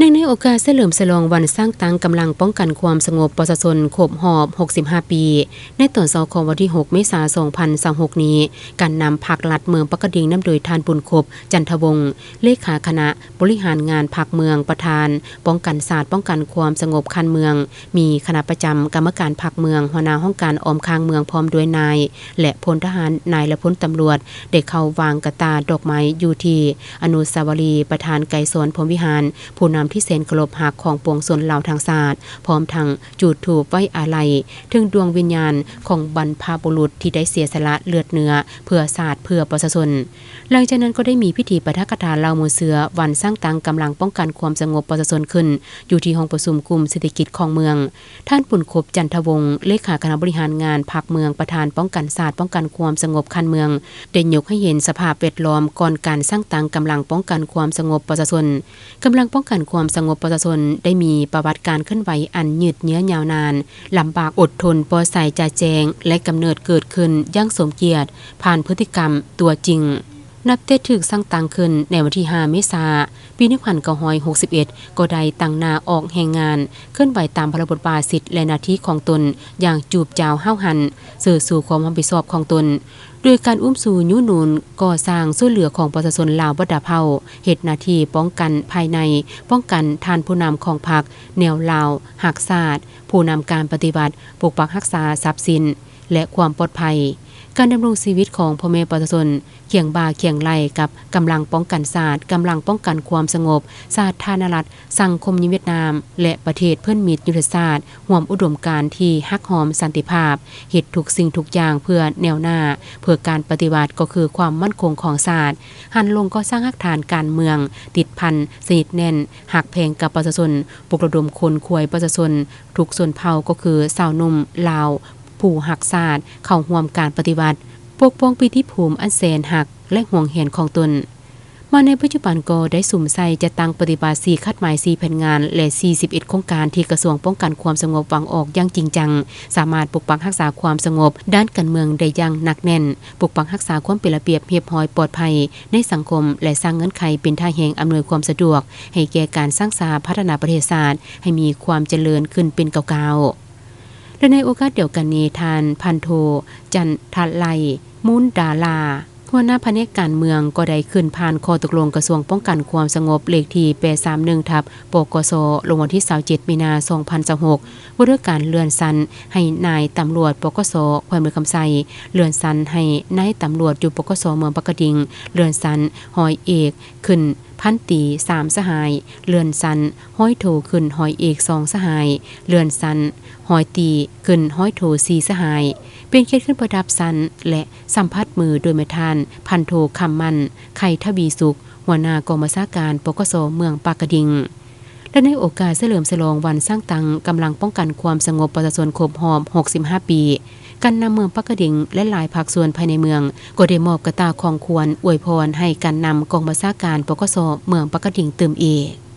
ເນື່ອງໃນໂອກາດສະເຫຼີມສະຫຼອງວັນສ້າງຕັ້ງກຳລັງປ້ອງກັນຄວາມສະຫງົບປະຊາຊົນຄົບຮອບຫົກສິບຫ້າປີ, ໃນຕອນເຊົ້າຂອງວັນທີຫົກ ເມສາ ສອງພັນຊາວຫົກນີ້, ການນຳພັກລັດເມືອງປາກກະດິງ ນຳໂດຍທ່ານ ບຸນຄົບ ຈັນທະວົງ ເລຂາຄະນະບໍລິຫານງານພັກເມືອງ, ປະທານປ້ອງກັນຊາດ, ປ້ອງກັນຄວາມສະຫງົບຂັ້ນເມືອງ, ມີຄະນະປະຈຳກຳມະການພັກເມືອງ, ຫົວໜ້າຫ້ອງການອ້ອມຂ້າງເມືອງ ພ້ອມດ້ວຍນາຍ ແລະ ພົນທະຫານ, ນາຍ ແລະ ພົນຕຳຫຼວດ ໄດ້ເຂົ້າວາງກະຕ່າດອກໄມ້ຢູ່ທີ່ອະນຸສາວະລີປະທານໄກສອນ ພົມວິຫານ, ຜູ້ນຳທີ່ແສນເຄົາລົບຮັກຂອງປວງຊົນລາວທັງຊາດ, ພ້ອມທັງຈູດທູບໄວ້ອາໄລເຖິງດວງວິນຍານຂອງບັນພະບຸລຸດທີ່ໄດ້ເສຍສະຫຼະເລືອດເນື້ອເພື່ອຊາດ, ເພື່ອປະຊາຊົນ. ຫຼັງຈາກນັ້ນກໍໄດ້ມີພິທີປາຖະກະຖາເລົ່າໝູ່ເສືອວັນສ້າງຕັ້ງກຳລັງປ້ອງກັນຄວາມສະຫງົບປະຊາຊົນຂຶ້ນ ຢູ່ທີ່ຫ້ອງປະຊຸມກຸ່ມເສດຖະກິດຂອງເມືອງ. ທ່ານ ບຸນຄົບ ຈັນທະວົງ ເລຂາຄະນະບໍລິຫານງານພັກເມືອງ, ປະທານປ້ອງກັນຊາດ, ປ້ອງກັນຄວາມສະຫງົບຂັ້ນເມືອງ ໄດ້ຍົກໃຫ້ເຫັນສະພາບແວດລ້ອມກ່ອນການສ້າງຕັ້ງກຳລັງປ້ອງກັນຄວາມສະຫງົບປະຊາຊົນ. ກຳລັງປ້ອງກັນຄວາມສະຫງົບປະຊາຊົນໄດ້ມີປະຫວັດການເຄື່ອນໄຫວອັນຍືດເຍື້ອຍາວນານ, ລຳບາກອົດທົນ, ບໍ່ໃສຈະແຈ້ງ ແລະ ກຳເນີດເກີດຂຶ້ນຢ່າງສົມກຽດ ຜ່ານພຶດຕິກຳຕົວຈິງ. ນັບແຕ່ຖືກສ້າງຕັ້ງຂຶ້ນໃນວັນທີຫ້າ ເມສາ ປີໜຶ່ງພັນເກົ້າຮ້ອຍຫົກສິບເອັດ ກໍໄດ້ຕັ້ງໜ້າອອກແຮງງານ ເຄື່ອນໄຫວຕາມພາລະບົດບາດ, ສິດ ແລະ ໜ້າທີ່ຂອງຕົນຢ່າງຈູບຈາວຫ້າວຫັນ, ເຊີຊູຄວາມຮັບຜິດຊອບຂອງຕົນ ໂດຍການອຸ້ມຊູຍູ້ໜູນ, ກໍ່ສ້າງ, ຊ່ວຍເຫຼືອຂອງປະຊາຊົນລາວບັນດາເຜົ່າ, ເຮັດໜ້າທີ່ປ້ອງກັນພາຍໃນ, ປ້ອງກັນທ່ານຜູ້ນຳຂອງພັກ, ແນວລາວຮັກຊາດ, ຜູ້ນຳການປະຕິວັດ, ປົກປັກຮັກສາຊັບສິນ ແລະ ຄວາມປອດໄພ, ການດຳລົງຊີວິດຂອງພໍ່ແມ່ປະຊາຊົນ ຄຽງບ່າຄຽງໄຫຼ່ກັບກຳລັງປ້ອງກັນຊາດ, ກຳລັງປ້ອງກັນຄວາມສະຫງົບ, ສາທາລະນະລັດ ສັງຄົມນິຍົມຫວຽດນາມ ແລະ ປະເທດເພື່ອນມິດຍຸດທະສາດ ຮ່ວມອຸດົມການທີ່ຮັກຫອມສັນຕິພາບ, ເຮັດທຸກສິ່ງທຸກຢ່າງເພື່ອແນວໜ້າ, ເພື່ອການປະຕິວັດກໍຄືຄວາມໝັ້ນຄົງຂອງຊາດ, ຫັນລົງກໍ່ສ້າງຮາກຖານການເມືອງ, ຕິດພັນສະໜິດແໜ້ນ, ຮັກແພງກັບປະຊາຊົນ, ປຸກລະດົມຂົນຂວາຍປະຊາຊົນທຸກຊົນເຜົ່າ ກໍຄືຊາວໜຸ່ມລາວຜູ້ຮັກຊາດ ເຂົ້າຮ່ວມການປະຕິວັດ, ປົກປ້ອງປີຕິພູມອັນແສນຮັກ ແລະ ຫວງແຫນຂອງຕົນ. ມາໃນປັດຈຸບັນກໍໄດ້ສຸມໃສ່ຈັດຕັ້ງປະຕິບັດສີ່ຄາດໝາຍ, ສີ່ແຜນງານ ແລະ ສີ່ສິບເອັດໂຄງການທີ່ກະຊວງປ້ອງກັນຄວາມສະຫງົບວາງອອກຢ່າງຈິງຈັງ, ສາມາດປົກປັກຮັກສາຄວາມສະຫງົບດ້ານການເມືອງໄດ້ຢ່າງໜັກແໜ້ນ, ປົກປັກຮັກສາຄວາມເປັນລະບຽບຮຽບຮ້ອຍປອດໄພໃນສັງຄົມ ແລະ ສ້າງເງື່ອນໄຂເປັນທ່າແຮງອຳນວຍຄວາມສະດວກໃຫ້ແກ່ການສ້າງສາພັດທະນາປະເທດຊາດໃຫ້ມີຄວາມຈະເລີນຂຶ້ນເປັນກ້າວໆ. ແລະ ໃນໂອກາດດຽວກັນນີ້, ທ່ານ ພັນໂທ ຈັນທະໄລ ມູນດາລາ ຫົວໜ້າພະແນກການເມືອງ ກໍໄດ້ຂຶ້ນຜ່ານຂໍ້ຕົກລົງກະຊວງປ້ອງກັນຄວາມສະຫງົບ ເລກທີແປດສາມໜຶ່ງ ທັບ ປກສ ລົງວັນທີຊາວເຈັດ ມີນາ ສອງພັນຊາວຫົກ ວ່າດ້ວຍການເລື່ອນຊັ້ນໃຫ້ນາຍຕຳຫຼວດ ປກສ ແຂວງບໍລິຄຳໄຊ, ເລື່ອນຊັ້ນໃຫ້ນາຍຕຳຫຼວດຢູ່ ປກສ ເມືອງປາກກະດິງ, ເລື່ອນຊັ້ນຮ້ອຍເອກຂຶ້ນພັນຕີ ສາມສະຫາຍ, ເລື່ອນຊັ້ນຮ້ອຍໂທຂຶ້ນຮ້ອຍເອກ ສອງສະຫາຍ, ເລື່ອນຊັ້ນຮ້ອຍຕີຂຶ້ນຮ້ອຍໂທ ສີ່ສະຫາຍ, ປ່ຽນກຽດຂຶ້ນປະດັບຊັ້ນ ແລະ ສຳຜັດມືໂດຍແມ່ນທ່ານ ພັນໂທ ຄຳໝັ້ນ ໄຂທະວີສຸກ ຫົວໜ້າກອງບັນຊາການ ປກສ ເມືອງປາກກະດິງ. ແລະ ໃນໂອກາດສະເຫຼີມສະຫຼອງວັນສ້າງຕັ້ງກຳລັງປ້ອງກັນຄວາມສະຫງົບປະຊາຊົນຄົບຮອບຫົກສິບຫ້າປີ, ການນຳເມືອງປາກກະດິງ ແລະ ຫຼາຍພາກສ່ວນພາຍໃນເມືອງ ກໍໄດ້ມອບກະຕ່າຂອງຂວັນອວຍພອນໃຫ້ການນຳກອງບັນຊາການ ປກສ ເມືອງປາກກະດິງຕື່ມອີກ.